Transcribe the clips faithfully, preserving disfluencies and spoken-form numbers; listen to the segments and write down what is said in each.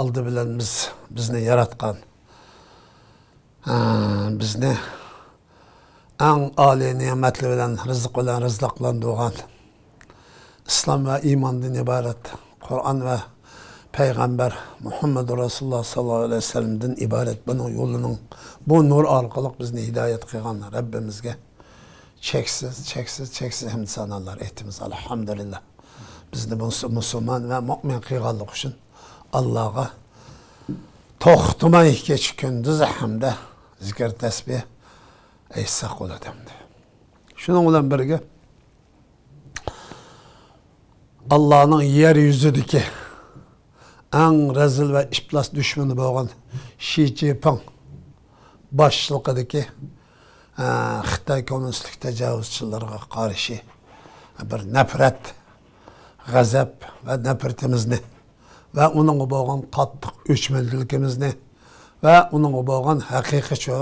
ئالدى بىلەن بىز، بىزنى ياراتقان، ھە، بىزنى ئەڭ ئالىي نېمەتلەر بىلەن، رىزىق بىلەن رىزىقلاندۇرغان ئىسلام ۋە ئىماندىن ئىبارەت قۇرئان ۋە پەيغەمبەر مۇھەممەدۇر رەسۇلۇللاھ ساللاللاھۇ ئەلەيھى ۋەسەللەمدىن ئىبارەت بۇنىڭ يولىنىڭ، بۇ نۇر ئارقىلىق بىزنى ھىدايەت قىلغان رەببىمىزگە چەكسىز، چەكسىز، چەكسىز ھەمدۇ سانالار ئېيتىمىز. ئەلھەمدۇلىللاھ. بىزنى مۇس-، مۇسۇلمان ۋە مۇئمىن قىلغانلىقى ئۈچۈن ئاللاغا توختىماي كېچە كۈندۈز ھەمدە زىكىر تەسبىھ ئېيتساق بولىدۇ ئەمدى. شۇنىڭ بىلەن بىرگە، ئاللانىڭ يەر يۈزىدىكى ئەڭ رەزىل ۋە ئىپلاس دۈشمىنى بولغان شى جىنپىڭ باشچىلىقىدىكى، ئە، خىتاي كوممۇنىستلىق تاجاۋۇزچىلىرىغا قارشى بىر نەپرەت، غەزەپ ۋە نەپرىتىمىزنى ۋە ئۇنىڭغا بولغان قاتتىق ئۆچمەنلىكىمىزنى ۋە ئۇنىڭغا بولغان ھەقىقىي شۇ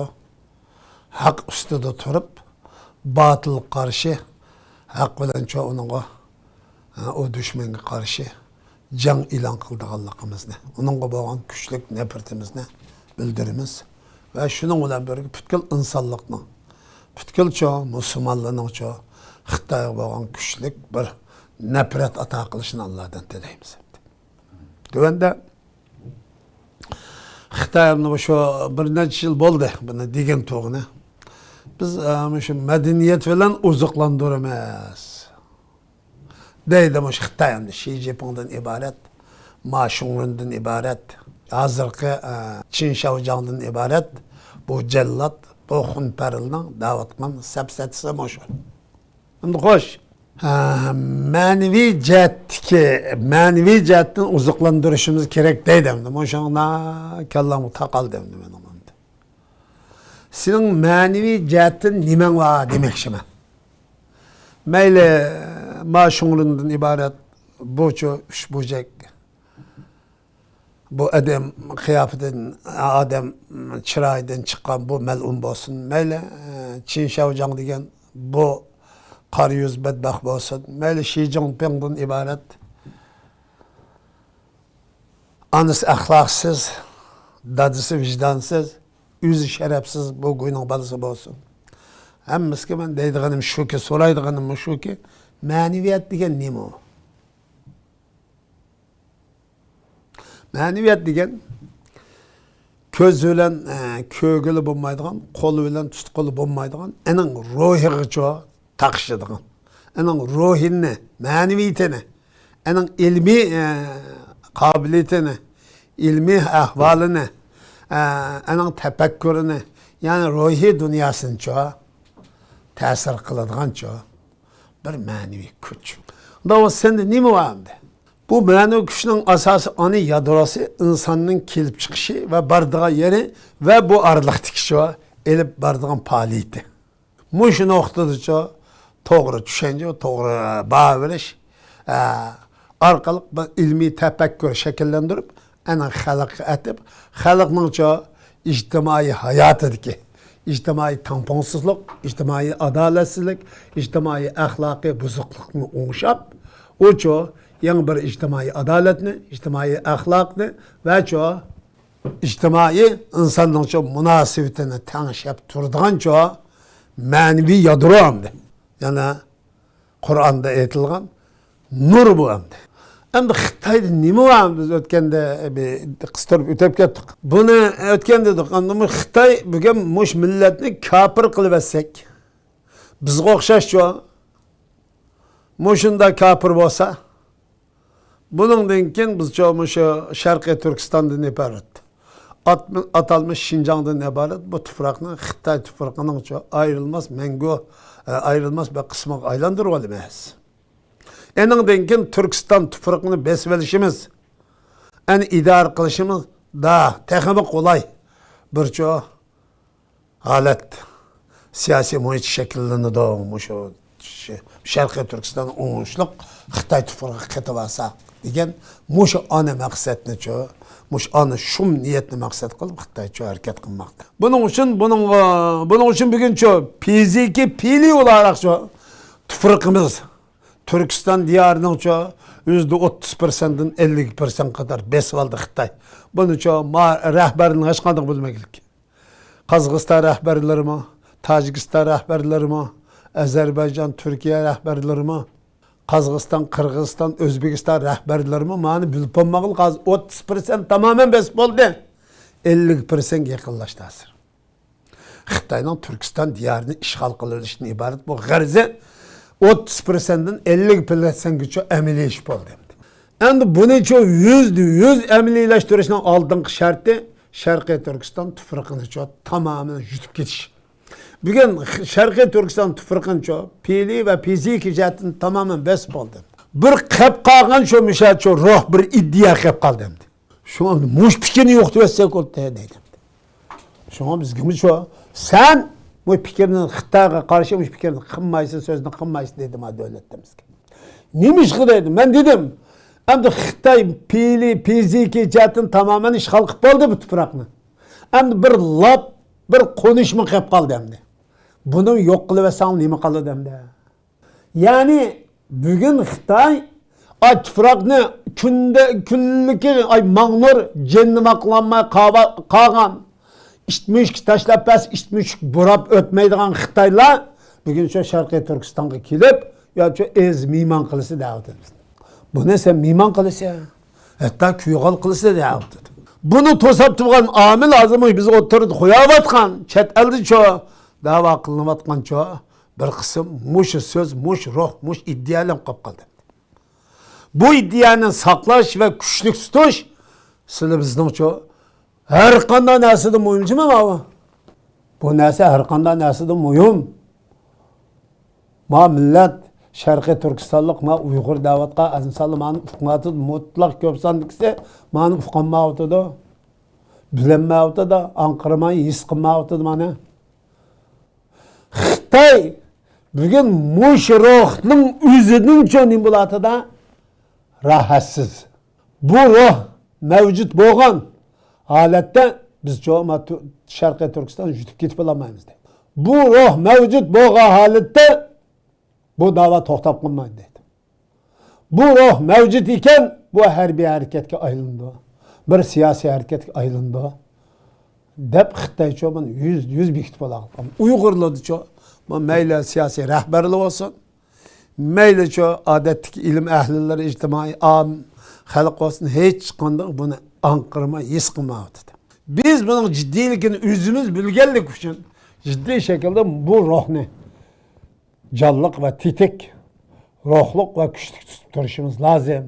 ھەق ئۈستىدە تۇرۇپ، باتىلغا قارشى، ھەق بىلەن چۇ ئۇنىڭغا، ھە، ئۇ دۈشمەنگە قارشى جەڭ ئېلان قىلىدىغانلىقىمىزنى، ئۇنىڭغا بولغان كۈچلۈك نەپرىتىمىزنى بىلدۈرىمىز. ۋە شۇنىڭ بىلەن بىرگە پۈتكۈل ئىنسانلىقنىڭ، پۈتكۈل چۇ مۇسۇلمانلارنىڭ چۇ خىتايغا بولغان كۈچلۈك بىر نەپرەت ئاتا قىلىشىنى ئاللادىن تىلەيمىز. تۆۋەندە خىتاي ئەمدى مۇشۇ بىر نەچچە يىل بولدى بۇنى دېگەن تۇرغىنى. بىز، ئە، مۇشۇ مەدەنىيەت بىلەن ئوزۇقلاندۇرىمىز دەيدۇ مۇشۇ خىتاي ئەمدى شى جىنپىڭدىن ئىبارەت، ما شۇڭرۇندىن ئىبارەت، ھازىرقى، ئە، چىن شياۋجياڭدىن ئىبارەت بۇ جەللات، بۇ خۇنپەرلىنىڭ دەۋاتقان سەپسەتىسى مۇشۇ. ئەمدى خوش، ھە، مەنىۋى جەھەتتىكى، مەنىۋى جەھەتتىن ئوزۇقلاندۇرۇشىمىز كېرەك دەيدۇ ئەمدى. مۇشۇڭا كاللامغا تاقالدى ئەمدى مېنىڭ ئەمدى. سېنىڭ مەنىۋى جەھەتتىن نېمەڭ بار دېمەكچىمەن. مەيلى، ما شۇڭرۇندىن ئىبارەت بۇچۇ ئۈچ بۇرجەك، بۇ ئادەم قىياپىتىدىن، ئادەم چىرايىدىن چىققان بۇ مەلئۇن بولسۇن. مەيلى، چىن شياۋجياڭ دېگەن بۇ قارا يۈز بەتبەخت بولسۇن. مەيلى شى جىنپىڭدىن ئىبارەت ئانىسى ئەخلاقسىز، دادىسى ۋىجدانسىز، ئۆزى شەرەپسىز بۇ گۇينىڭ بالىسى بولسۇن. ھەممىسىگە مەن دەيدىغىنىم شۇكى، سورايدىغىنىم شۇكى، مەنىۋىيەت دېگەن نېمە ئۇ؟ مەنىۋىيەت دېگەن كۆز بىلەن، ئە، كۆرگىلى بولمايدىغان، قول بىلەن تۇتقىلى بولمايدىغان، ئېنىڭ روھىغىچۇ تاقىشىدىغان، ئېنىڭ روھىنى، مەنىۋىيىتىنى، ئېنىڭ ئىلمىي، ئە، قابىلىيىتىنى، ئىلمىي ئەھۋالىنى، ئە، ئېنىڭ تەپەككۇرىنى، يەنى روھىي دۇنياسىنىچۇ تەسىر قىلىدىغانچۇ بىر مەنىۋى كۈچ. ئۇندا ئۇ سەندە نېمە بار ئەمدى؟ بۇ مەنىۋى كۈچنىڭ ئاساسىي ئانا يادروسى ئىنساننىڭ كېلىپ چىقىشى ۋە بارىدىغان يېرى ۋە بۇ ئارىلىقتىكى شۇ ئېلىپ بارىدىغان پائالىيىتى. مۇشۇ نۇقتىدىچۇ توغرا چۈشەنچە، توغرا باھا بېرىش، ئە، ئارقىلىق بىر ئىلمىي تەپەككۇر شەكىللەندۈرۈپ، ئەنە خەلققە ئېتىپ، خەلقنىڭچۇ ئىجتىمائىي ھاياتىدىكى ئىجتىمائىي تەڭپۇڭسىزلىق، ئىجتىمائىي ئادالەتسىزلىك، ئىجتىمائىي ئەخلاقىي بۇزۇقلۇقنى ئوڭشاپ، ئۇچۇ يېڭى بىر ئىجتىمائىي ئادالەتنى، ئىجتىمائىي ئەخلاقنى ۋەچۇ ئىجتىمائىي ئىنساننىڭچۇ مۇناسىۋىتىنى تەڭشەپ تۇرىدىغانچۇ مەنىۋى يادرو ئەمدى. يەنە قۇرئاندا ئېيتىلغان نۇر بۇ ئەمدى. ئەمدى خىتايدا نېمە بار؟ بىز ئۆتكەندە بىر قىستۇرۇپ ئۆتۈپ كەتتۇق. بۇنى ئۆتكەن دېدۇق. ئەمدى بۇ خىتاي بۈگۈن مۇش مىللەتنى كاپىر قىلىۋەتسەك، بىزگە ئوخشاشچۇ مۇشۇنداق كاپىر بولسا، بۇنىڭدىن كېيىن بىزچۇ مۇشۇ شەرقىي تۈركىستاندىن ئىبارەت، ئات-، ئاتالمىش شىنجاڭدىن ئىبارەت بۇ تۇپراقنى خىتاي تۇپرىقىنىڭچۇ ئايرىلماس، مەڭگۈ، ئە، ئايرىلماس بىر قىسمىغا ئايلاندۇرۇۋالىمىز. ئېنىڭدىن كېيىن تۈركىستان تۇپرىقىنى بېسىۋېلىشىمىز، ئەنە ئىدارە قىلىشىمىز دا تېخىمۇ قولاي بىرچۇ ھالەت، سىياسىي مۇھىت شەكىللىنىدۇ. مۇشۇ ش-، شەرقىي تۈركىستان ئوڭۇشلۇق خىتاي تۇپرىقىغا قېتىۋالسا دېگەن مۇشۇ ئانا مەقسەتنىچۇ، مۇشۇ ئانا شۇم نىيەتنى مەقسەت قىلىپ خىتايچۇ ھەرىكەت قىلماقتا. بۇنىڭ ئۈچۈن، بۇنىڭغا، بۇنىڭ ئۈچۈن بۈگۈنچۇ فىزىكىي پېئىلىي ئولاراقچۇ تۇپرىقىمىز تۈركىستان دىيارىنىڭچۇ يۈزدە ئوتتۇز پىرسەنتتىن ئەللىك پىرسەنت قەدەر بېسىۋالدى خىتاي. بۇنىچۇ ما رەھبەرنىڭ ھېچقانداق بىلمەيدۇ. قازاقىستان رەھبەرلىرىمۇ، تاجىكىستان رەھبەرلىرىمۇ، ئەزەربەيجان، تۈركىيە رەھبەرلىرىمۇ، قازاقىستان، قىرغىزىستان، ئۆزبېكىستان رەھبەرلىرىمۇ مانى بىلىپ بولمىغىلى ھازىر ئوتتۇز پىرسەنت تامامەن بېسىپ بولدى. ئەللىك پىرسەنتكە يېقىنلاشتى ھازىر. خىتاينىڭ تۈركىستان دىيارىنى ئىشغال قىلىۋېلىشتىن ئىبارەت بۇ غەرىزى ئوتتۇز پىرسەنتتىن ئەللىك پىرسەنتكىچە ئەمەلىيلىشىپ بولدى. ئەمدى بۇنىچۇ يۈزدە يۈز ئەمەلىيلەشتۈرۈشنىڭ ئالدىنقى شەرتى شەرقىي تۈركىستان تۇپرىقىنىچۇ تامامەن يۇتۇپ كېتىش. بۈگۈن شەرقىي تۈركىستان تۇپرىقىنىچۇ پېئىلىي ۋە فىزىكىي جەھەتتىن تامامەن بېسىپ بولدى. بىر قېپ قالغان شۇ مۇشۇچۇ روھ، بىر ئىدىيە قېپ قالدى ئەمدى. شۇڭا مۇشۇ پىكىرنى يوقىتىۋەتسەك بولدى دەيدۇ. شۇڭا بىزگىمۇ شۇ، سەن بۇ پىكىرنى، خىتايغا قارشى مۇشۇ پىكىرنى قىلمايسەن، سۆزنى قىلمايسەن دېدىم ھە دۆلەتلىرىمىزگە. نېمىشقا دەيدۇ؟ مەن دېدىم، ئەمدى خىتاي پېئىلىي، فىزىكىي جەھەتتىن تامامەن ئىشغال قىلىپ بولدى بۇ تۇپراقنى. ئەمدى بىر لاپ، بىر قونۇشمۇ قېپ قالدى ئەمدى. بۇنى يوق قىلىۋەتسەڭ نېمە قالىدۇ ئەمدى؟ يەنى بۈگۈن خىتاي ئاي تۇپراقنى كۈندە، كۈنلۈكى ئاي ماڭنۇر جېنىنى قىلالماي قاۋا-، قالغان، ئىت مۈشۈك تاشلاپ بەرسە، ئىت مۈشۈك بۇراپ ئۆتمەيدىغان خىتايلار بۈگۈن شۇ شەرقىي تۈركىستانغا كېلىپ، يا شۇ ئەزىز مېھمان قىلىسى دەۋاتىمىز. بۇنى سەن مېھمان قىلىسى، ھەتتا كۈيغال قىلىسى دەۋاتىدۇ. بۇنى توساپ تۇرغان ئامىل ھازىرمۇ بىز ئوتتۇرىدا قويۇۋاتقان، چەت ئەلدىچۇ دەۋا قىلىنىۋاتقانچۇ بىر قىسىم مۇشۇ سۆز، مۇشۇ روھ، مۇشۇ ئىدىيەلەر قېلىپ قالدى. بۇ ئىدىيەنى ساقلاش ۋە كۈچلۈك تۇتۇش سىلى بىزنىڭچۇ ھەر قانداق نەرسىدىن مۇھىمچىمۇ ماۋۇ؟ بۇ نەرسە ھەر قانداق نەرسىدىن مۇھىم. ما مىللەت، شەرقىي تۈركىستانلىق، ما ئۇيغۇر دەۋاتقان ئىنسانلار مانى ئۇقمايۋاتىدۇ، مۇتلەق كۆپ ساندىكىسى مانى ئۇقالمايۋاتىدۇ. بىلەلمەيۋاتىدۇ، ئاڭقىرماي، ھېس قىلمايۋاتىدۇ مانا. خىتاي بۈگۈن مۇشۇ روھنىڭ ئۆزىدىنچۇ نېمە بولۇۋاتىدۇ؟ راھەتسىز. بۇ روھ مەۋجۇت بولغان ھالەتتە بىز چوما شەرقىي تۈركىستان يۇتۇپ كېتىپ بولالمايمىز دەيدۇ. بۇ روھ مەۋجۇت بولغان ھالەتتە بۇ داۋا توختاپ قالمايدۇ دەيدۇ. بۇ روھ مەۋجۇت ئىكەن، بۇ ھەربىي ھەرىكەتكە ئايلىنىدۇ. بىر سىياسىي ھەرىكەتكە ئايلىنىدۇ. دەپ خىتايچۇ مانا يۈز، يۈز بېكىتىپ ئالغان. ئۇيغۇرلارچۇ، مەيلى سىياسىي رەھبەرلەر بولسۇن، مەيلىچۇ ئادەتتىكى ئىلىم ئەھلىلىرى، ئىجتىمائىي ئام خەلق بولسۇن، ھېچقانداق بۇنى ئاڭقىرماي، ھېس قىلمايۋاتىدۇ. بىز بۇنىڭ جىددىيلىكىنى ئۆزىمىز بىلگەنلىك ئۈچۈن جىددىي شەكىلدە بۇ روھنى جانلىق ۋە تېتىك، روھلۇق ۋە كۈچلۈك تۇتۇپ تۇرۇشىمىز لازىم.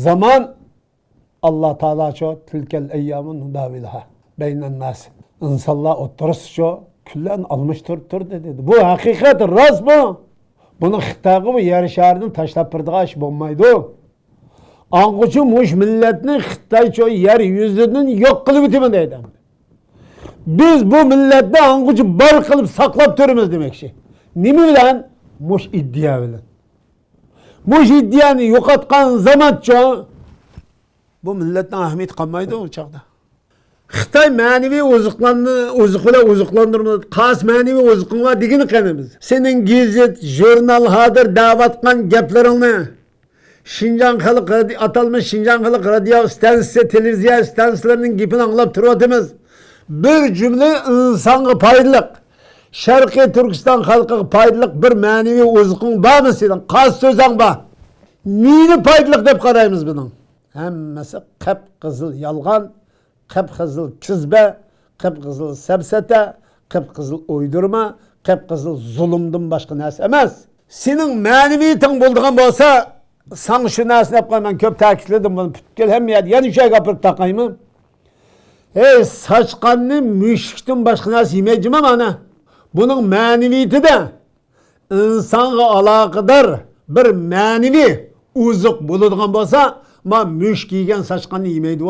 زامان ئاللا تائالاچۇ، تىلكەل ئەييامۇ نۇداۋىلۇھا بەينەنناس. ئىنسانلار ئوتتۇرىسىچۇ كۈنلەرنى ئالماشتۇرۇپ تۇردى دېدى. بۇ ھەقىقەت، راست بۇ. بۇنى خىتايغا بۇ يەر شارىدىن تاشلاپ بېرىدىغان ئىش بولمايدۇ. ئاڭغىچۇ مۇشۇ مىللەتنى خىتايچۇ يەر يۈزىدىن يوق قىلىۋېتىمەن دەيدۇ. بىز بۇ مىللەتنى ئاڭغىچۇ بار قىلىپ ساقلاپ تۇرىمىز دېمەكچى. نېمە بىلەن؟ مۇشۇ ئىدىيە بىلەن. مۇشۇ ئىدىيەنى يوقاتقان زامانچۇ بۇ مىللەتنىڭ ئەھمىيىتى قالمايدۇ ئۇ چاغدا. خىتاي مەنىۋى ئوزۇقلاننى، ئوزۇق بىلەن ئوزۇقلاندۇرمىدى. قايسى مەنىۋى ئوزۇقۇڭ بار دېگىنى قېنى بىز؟ سېنىڭ گېزىت، ژۇرنال ھازىر دەۋاتقان گەپلىرىڭنى، شىنجاڭ خەلق رادىيو، ئاتالمىش شىنجاڭ خەلق رادىيو ئىستانسىسى، تېلېۋىزىيە ئىستانسىلىرىنىڭ گېپىنى ئاڭلاپ تۇرۇۋاتىمىز. بىر جۈملە ئىنسانغا پايدىلىق، شەرقىي تۈركىستان خەلقىگە پايدىلىق بىر مەنىۋى ئوزۇقۇڭ بارمۇ سېنىڭ؟ قايسى سۆزۈڭ بار؟ نېنى پايدىلىق دەپ قارايمىز بۇنىڭ؟ ھەممىسى قىپقىزىل يالغان، قىپقىزىل كىزبە، قىپقىزىل سەپسەتە، قىپقىزىل ئويدۇرما، قىپقىزىل زۇلۇمدىن باشقا نەرسە ئەمەس. سېنىڭ مەنىۋىيىتىڭ بولىدىغان بولسا، ساڭا شۇ نەرسىنى دەپ قوياي، مەن كۆپ تەكىتلىدىم بۇنى، پۈتكۈل ھەممە يەردە يەنە شۇ يەرگە ئاپىرىپ تاقايمەن. ھەي، ساچقاننى مۈشۈكتىن باشقا نەرسە يېمەيدىما مانا. بۇنىڭ مەنىۋىيىتىدە ئىنسانغا ئالاقىدار بىر مەنىۋى ئوزۇق بولىدىغان بولسا، ما مۈشۈك يېگەن ساچقاننى يېمەيدۇ.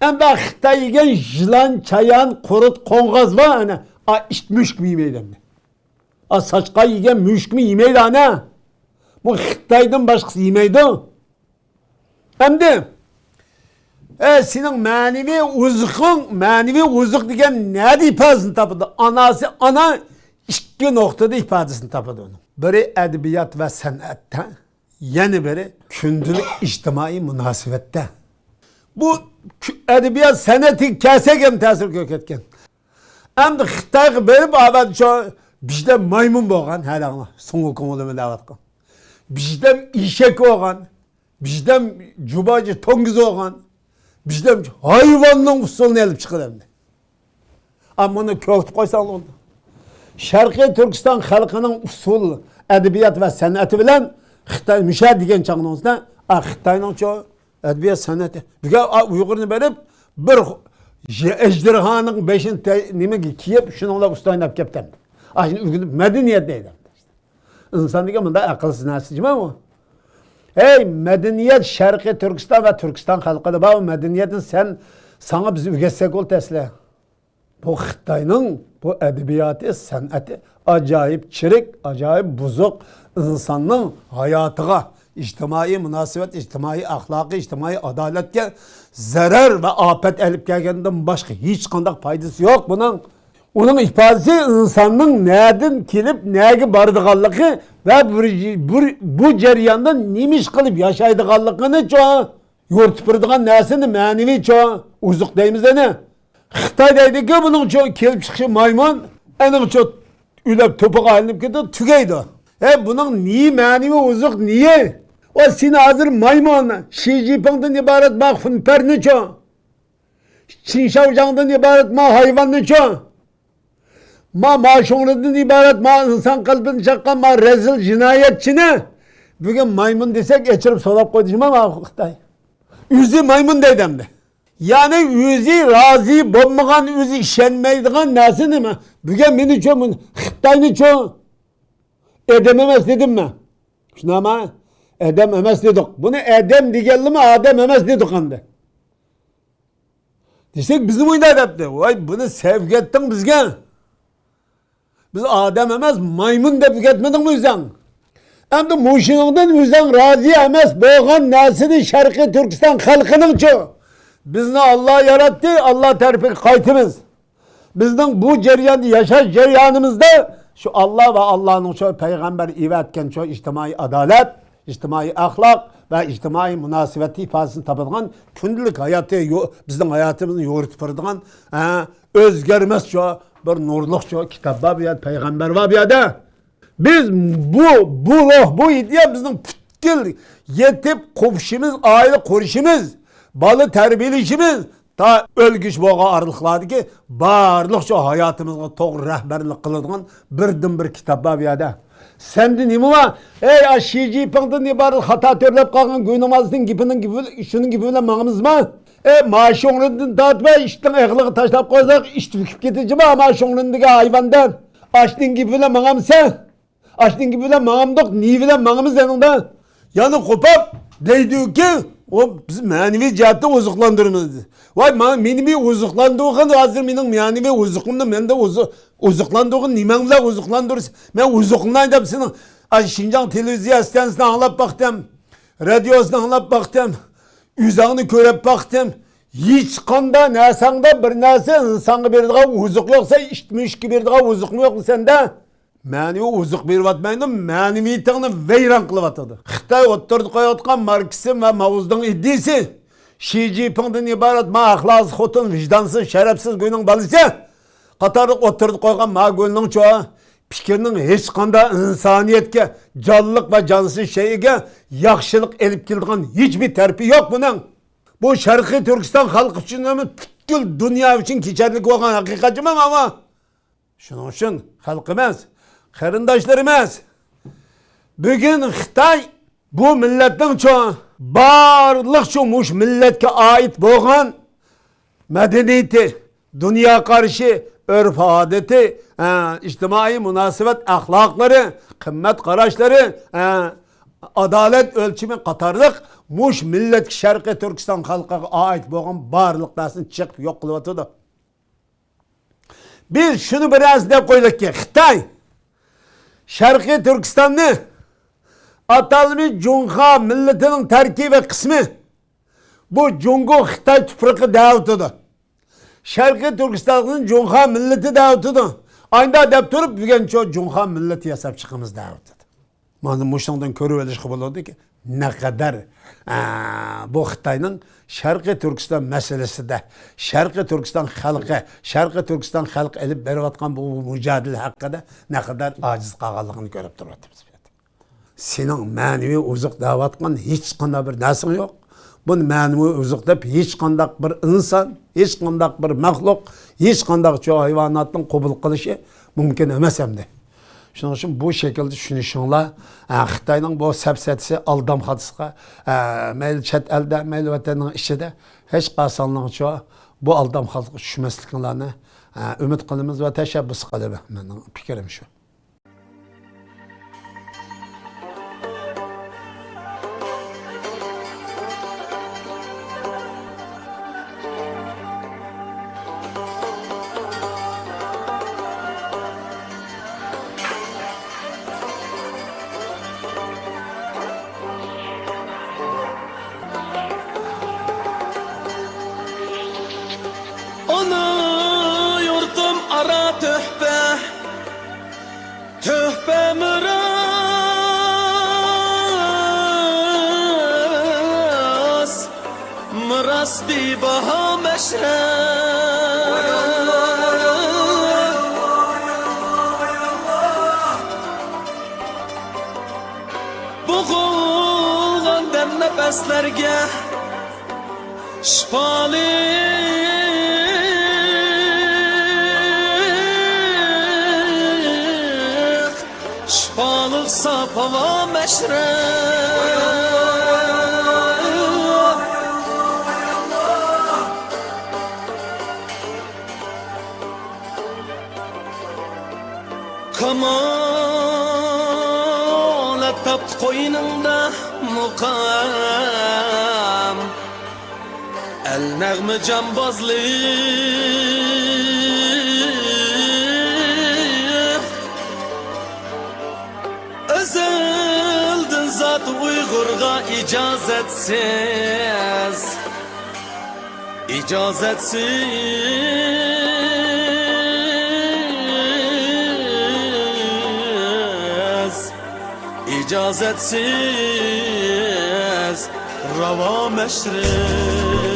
ئەمدى خىتاي يېگەن يىلان، چايان، قۇرت، قوڭغاز بار، ئەنە، ئا، ئىت مۈشۈكمۇ يېمەيدۇ ئەمدى. ئا، ساچقان يېگەن مۈشۈكمۇ يېمەيدۇ ئەنە. بۇ خىتايدىن باشقىسى يېمەيدۇ. ئەمدى، ئە، سېنىڭ مەنىۋى ئوزۇقۇڭ، مەنىۋى ئوزۇق دېگەن نەدە ئىپادىسىنى تاپىدۇ؟ ئاناسى ئانا ئىككى نۇقتىدا ئىپادىسىنى تاپىدۇ ئۇنىڭ. بىرى ئەدەبىيات ۋە سەنئەتتە، يەنە بىرى كۈندىلىك ئىجتىمائىي مۇناسىۋەتتە. بۇ ئەدەبىيات سەنئىتىگە كەلسەك ھەم تەسىر كۆرسەتكەن. ئەمدى خىتايغا بېرىپ، ئابەدچە بىزدە مايمۇن بولغان، ھەلەڭلار سۇڭۇ كۇڭلىمۇ دەۋاتقان. بىزدە ئېشەك بولغان، بىزدە جۇباجى توڭگۇز بولغان، بىزدە ھايۋاننىڭ ئۇسسۇلىنى ئېلىپ چىقىدۇ ئەمدى. ئەمما بۇنى كۆرسىتىپ قويساڭلار بولدى. شەرقىي تۈركىستان خەلقىنىڭ ئۇسسۇل ئەدەبىيات ۋە سەنئىتى بىلەن خىتاي مۇشۇ دېگەن چاغنىڭىزدا، ئا، خىتاينىڭچۇ ئەدەبىيات سەنئىتى. بۈگۈن، ئا، ئۇيغۇرنى بېرىپ بىر ئەجدىرھانىڭ بېشىنى تە-، نېمىگە كىيىپ، شۇنىڭ بىلەن ئۇستا ئويناپ كەپتىم. ئاشۇنى ئۆگىنىپ مەدەنىيەت دەيدۇ. ئىنسان دېگەن مۇنداق ئەقىلسىز نەرسە جىما ئۇ. ھەي، مەدەنىيەت شەرقىي تۈركىستان ۋە تۈركىستان خەلقىدە بار. ئۇ مەدەنىيەتنى سەن، ساڭا بىز ئۆگەتسەك بولدى ئەسلى. بۇ خىتاينىڭ بۇ ئەدەبىياتى، سەنئىتى ئاجايىپ چىرىك، ئاجايىپ بۇزۇق، ئىنساننىڭ ھاياتىغا، ئىجتىمائىي مۇناسىۋەت، ئىجتىمائىي ئەخلاقى، ئىجتىمائىي ئادالەتكە زەرەر ۋە ئاپەت ئېلىپ كەلگەندىن باشقا ھېچقانداق پايدىسى يوق بۇنىڭ. ئۇنىڭ ئىپادىسى ئىنساننىڭ نەدىن كېلىپ، نەگە بارىدىغانلىقى ۋە بۇ، بۇ، بۇ جەرياندا نېمە ئىش قىلىپ ياشايدىغانلىقىنىچۇ، يورۇتۇپ بېرىدىغان نەرسىنى مەنىۋىچۇ، ئوزۇق دەيمىز ئەنە. خىتاي دەيدىكى، بۇنىڭچۇ كېلىپ چىقىشى مايمۇن، ئەنىڭچۇ ئۆلۈپ توپىغا ئايلىنىپ كېتىدۇ، تۈگەيدۇ. ھە، بۇنىڭ نېيى مەنىۋى ئوزۇق، نېيى؟ ۋە سېنى ھازىر مايمۇن، شى جىنپىڭدىن ئىبارەت ما خۇنپەرنىچۇ؟ چىن شاۋجاڭدىن ئىبارەت ما ھايۋاننىچۇ؟ ما، ما شۇڭرىدىن ئىبارەت ما ئىنسان قەلبىنى چاققان ما رەزىل جىنايەتچىنى بۈگۈن مايمۇن دېسەك، ئېچىرىپ سوراپ قويدى جۇما ما خىتاي. ئۆزى مايمۇن دەيدۇ ئەمدى. يەنى ئۆزى رازى بولمىغان، ئۆزى ئىشەنمەيدىغان نەرسە نېمە؟ بۈگۈن مېنىچۇ، خىتاينىچۇ ئادەم ئەمەس دېدىممۇ؟ شۇنداقمۇ؟ ئادەم ئەمەس دېدۇق. بۇنى ئادەم دېگەنلىمۇ ئادەم ئەمەس دېدۇق ئەمدى. دېسەك، بىزنى ئوينا دەپتۇ. ۋاي، بۇنى سەۋگەتتىڭ بىزگە. بىز ئادەم ئەمەس، مايمۇن دەپ ئۆگەتمىدىڭمۇ ئۆزۈڭ؟ ئەمدى مۇشۇنىڭدىن ئۆزۈڭ رازى ئەمەس بولغان نەرسىنى شەرقىي تۈركىستان خەلقىنىڭچۇ؟ بىزنى ئاللا ياراتتى، ئاللا تەرىپىگە قايتىمىز. بىزنىڭ بۇ جەرياندا ياشاش جەريانىمىزدا شۇ ئاللا ۋە ئاللانىڭ شۇ پەيغەمبەر ئېۋەتكەن شۇ ئىجتىمائىي ئادالەت، ئىجتىمائىي ئەخلاق ۋە ئىجتىمائىي مۇناسىۋەتتە ئىپادىسىنى تاپىدىغان كۈندىلىك ھاياتى يو-، بىزنىڭ ھاياتىمىزنى يورۇتۇپ بېرىدىغان، ھە، ئۆزگەرمەس شۇ بىر نۇرلۇق شۇ كىتاب بار بۇ يەردە، پەيغەمبەر بار بۇ يەردە. بىز بۇ، بۇ روھ، بۇ ئىدىيە بىزنىڭ پۈتكۈل يېتىپ قوپۇشىمىز، ئائىلە قۇرۇشىمىز، بالا تەربىيەلىشىمىز، تا ئۆلگۈچ بولغان ئارىلىقلاردىكى بارلىق شۇ ھاياتىمىزغا توغرا رەھبەرلىك قىلىدىغان بىردىنبىر كىتاب بار بۇ يەردە. سەندە نېمە بار؟ ئەي، ئا، شى جىنپىڭدىن ئىبارەت خاتا تۆرەپ قالغان گۇينىڭ بالىسىنىڭ گېپىنىڭ گېپى بىلەن، شۇنىڭ گېپى بىلەن ماڭىمىزما؟ ئەي، ما شۇڭرىندىن تارتىپ ئىتنىڭ ئېغىلىغا تاشلاپ قويساق، ئىت ئۆكۈپ كېتىدىچۇ، ما شۇڭرىندىكى ھايۋاندىن. ئاشنىڭ گېپى بىلەن ماڭامسەن؟ ئاشنىڭ گېپى بىلەن ماڭامدۇق، نېمە بىلەن ماڭىمىز ئەنىڭدە؟ يەنە قوپاپ دەيدۇكى، ئۇ بىز مەنىۋى جەھەتتە ئوزۇقلاندۇرىمىز دېدى. ۋاي، مانا مېنى بىر ئوزۇقلاندۇرغىن، ھازىر مېنىڭ مەنىۋى ئوزۇقۇمنى مەندە ئوزۇ-، ئوزۇقلاندۇرغىن، نېمەڭ بىلەن ئوزۇقلاندۇرىسەن؟ مەن ئوزۇقلىناي دەپ سېنىڭ، ئاي، شىنجاڭ تېلېۋىزىيە ئىستانسىسىنى ئاڭلاپ باقتىم، رادىيوسىنى ئاڭلاپ باقتىم، ئۆزۈڭنى كۆرۈپ باقتىم. ھېچقانداق نەرسەڭدە بىر نەرسە ئىنسانغا بېرىدىغان ئوزۇق يوق، سەن ئىت مۈشۈككە بېرىدىغان ئوزۇقمۇ يوق سەندە؟ مەنىۋى ئوزۇق بېرىۋاتمايدۇ، مەنىۋىيىتىڭنى ۋەيران قىلىۋاتىدۇ. خىتاي ئوتتۇرىدا قويۇۋاتقان ماركسىزم ۋە ماۋزېدۇڭ ئىدىيىسى، شى جىنپىڭدىن ئىبارەت ما ئەخلاقسىز خوتۇن، ۋىجدانسىز، شەرەپسىز گۇينىڭ بالىسى قاتارلىق ئوتتۇرىدا قويغان ما گۇينىڭچۇ پىكرىنىڭ ھېچقانداق ئىنسانىيەتكە، جانلىق ۋە جانسىز شەيئىگە ياخشىلىق ئېلىپ كېلىدىغان ھېچبىر تەرىپى يوق بۇنىڭ. بۇ شەرقىي تۈركىستان خەلقى ئۈچۈن ئەمەس، پۈتكۈل دۇنيا ئۈچۈن كېچەرلىك بولغان ھەقىقەت جۇما ماۋۇ. شۇنىڭ ئۈچۈن خەلقىمىز، قېرىنداشلىرىمىز، بۈگۈن خىتاي بۇ مىللەتنىڭچۇ، بارلىقچۇ مۇشۇ مىللەتكە ئائىت بولغان مەدەنىيىتى، دۇنيا قارىشى، ئۆرپ-ئادىتى، ئە، ئىجتىمائىي مۇناسىۋەت ئەخلاقلىرى، قىممەت قاراشلىرى، ئە، ئادالەت ئۆلچىمى قاتارلىق مۇشۇ مىللەتكە، شەرقىي تۈركىستان خەلقىگە ئائىت بولغان بارلىق نەرسىنى چېقىپ يوق قىلىۋاتىدۇ. بىز شۇنى بىر نەرسە دەپ قويدۇقكى، خىتاي شەرقىي تۈركىستاننى ئاتالمىش جۇڭخۇا مىللىتىنىڭ تەركىبىي قىسمى، بۇ جۇڭگو خىتاي تۇپرىقى دەۋاتىدۇ. شەرقىي تۈركىستاننى جۇڭخۇا مىللىتى دەۋاتىدۇ. ئايندا دەپ تۇرۇپ، بۈگۈن شۇ جۇڭخۇا مىللىتى ياساپ چىقىمىز دەۋاتىدۇ. مانا مۇشۇنىڭدىن كۆرۈۋېلىشقا بولىدۇكى، نەقەدەر، ئە، بۇ خىتاينىڭ شەرقىي تۈركىستان مەسىلىسىدە، شەرقىي تۈركىستان خەلقى، شەرقىي تۈركىستان خەلقى ئېلىپ بېرىۋاتقان بۇ مۇجادىلە ھەققىدە نەقەدەر ئاجىز قالغانلىقىنى كۆرۈپ تۇرۇۋاتىمىز بۇ يەردە. سېنىڭ مەنىۋى ئوزۇق دەۋاتقان ھېچقانداق بىر نەرسەڭ يوق. بۇ مەنىۋى ئوزۇق دەپ ھېچقانداق بىر ئىنسان، ھېچقانداق بىر مەخلۇق، ھېچقانداق چوڭ ھايۋاناتنىڭ قوبۇل قىلىشى مۇمكىن ئەمەس ئەمدى. شۇنىڭ ئۈچۈن بۇ شەكىلدە چۈشىنىشىڭلار، ئە، خىتاينىڭ بۇ سەپسەتىسى، ئالدام خاتىسىغا، ئە، مەيلى چەت ئەلدە، مەيلى ۋەتەننىڭ ئىچىدە ھېچقايسىڭلارچۇ بۇ ئالدام خاتىغا چۈشمەسلىكىڭلارنى، ئە، ئۈمىد قىلىمىز ۋە تەشەببۇس قىلىمىز. مېنىڭ پىكرىم شۇ. ئانا يۇرتۇم ئارا تۆھپە، تۆھپە مىراس، مىراس بىباھا مەشرەپ. بوغۇلغان دەم نەپەسلەرگە شىپالىق، شىپالىق ساپ ھاۋا مەشرەپ. كامالەت تاپتى قوينۇڭدا مۇقام. ئەل نەغمە جامبازلىق، ئەزەلدىن زات ئۇيغۇرغا ئىجازەتسىز، ئىجازەتسىز، ئىجازەتسىز راۋا مەشرەپ.